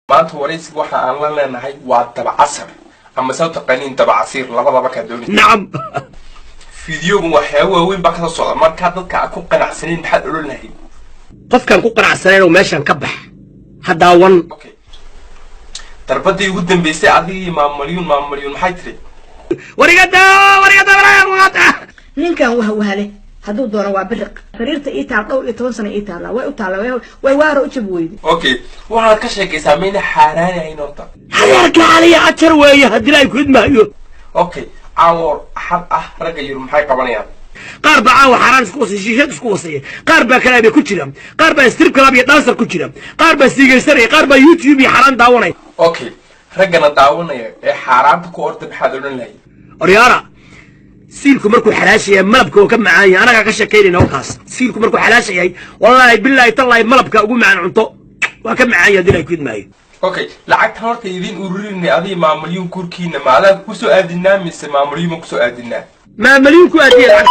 Maanta waraysiga waxa aan la leenahay waa Dabacasar ama saa u taqaaniin Dabacasiir, labadaba kaa doonaysa. Nacam. Fideogan waxyaaba waaweyn baa kasoo socda. Markaa dadka aad ku qanacsanayn maxaad odhan lahayd? Qofkaan ku qanacsanayn oo meeshaan ka bax ha daawan. Okay, darbadii ugu dambeysay adigii Maamalyuun, Maamalyuun maxay tiri? Warigada, warigada, warigada. Ninkan wahwahale hadduu doono waa biriq sariirta ii taal, dhowr iyo toban sano ii taalla, way u taalla, way waara u jab weyde. Okay, waxaad ka sheekaysaa mayna xaaraanahayn horta? Hadeerka caliya ajar weeye haddii ay ku idmaayo. Okay, caawo Axad ah ragga Yurub maxay qabanayaan? Qaar baa caawa xaaraan isku wasay, shiishad isku wasaya, qaar baa kalaabya ku jira, qaar baa strip club iyo dancer ku jira, qaar baa siigaysanaya, qaar baa YouTube iyo xaaraan daawanaya. Okay, raggana daawanaya ee xaaraanta ku orda maxaad odhan lahayd? Oryaara, siilku markuu xalaasha yahay malabka oo ka macaan yahay, anagaa ka sheekaynayna wakaas. Siilku markuu xalaasha yahay, wallaahi bilaahi tallaahi, malabka ugu macaan cunto waa ka macaan yahay haddii ay ku idmaayo. Okay, lacagtan horta idiin ururinay adiga Maamalyuun guurkiina, maadaan kusoo aadinaa mise Maamalyuun ma kusoo aadinaa? Maamalyuun ku aadiya lacag.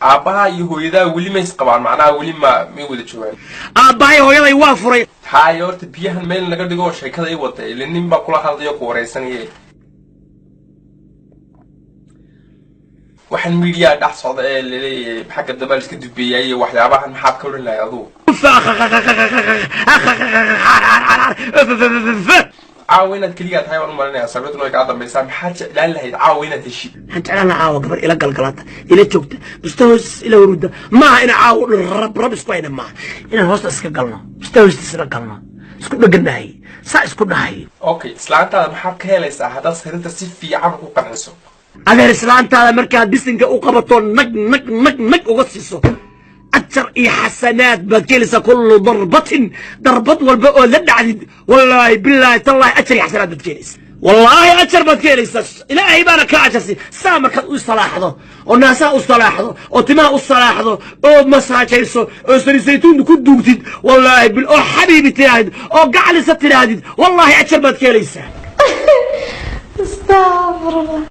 Aabbaha iyo hooyadaa weli ma isqabaan? Macnaha weli ma may wada joogaan? Aabbahay hooyaday waa furay. Haye, horta biyahan meel naga dhigo oo sheekada i wata, ila nin baa kula hadlayo ku waraysanaya. Waxaan miidiyaa dhex socda ee laleeyahay xagga dambe la iska dubeeyay iyo waxyaabahan maxaad ka odhan lahay adugu? Caawa inaad keligaa tahay waan u malinaya, sariirtuna way kaa dambaysaa. Maxaad jeclaan lahayd caawa inaad heshid? Waxaan jeclaan lahaa caawa gabar ila galgalata, ila joogta, busta hoos ila waruda. Maaha inaan caawa u dhan rab rab isku hayna, maaha inaan hoosta iska galno, busta hoostiis isla galno, isku dheganahay, saa isku dhahay. Okay, islaantaada maxaad ka helaysaa haddaad sariirta si fiican ku qanciso? Adeer, islaantaada markaad bisinka u qabato, nag nag nag nag uga siiso, ajar iyo xasanaad baad ka helaysaa. Kullu darbatin, darbad walba oo la dhacdid, wallaahi bilaahi tallaahi, ajar iyo xasanaad baad ka helaysaa. Wallaahi ajar baad ka helaysaa, Ilaahay baana kaa ajarsi. Saa markaad u salaaxdo oo naasaha u salaaxdo oo timaha u salaaxdo oo masaajayso oo saliid saytuun ku duugtid, wallaahi bil oo xabiibi tidhaahdid oo gaclisa tidhaahdid, wallaahi ajar baad ka helaysaa. Astagfirullah.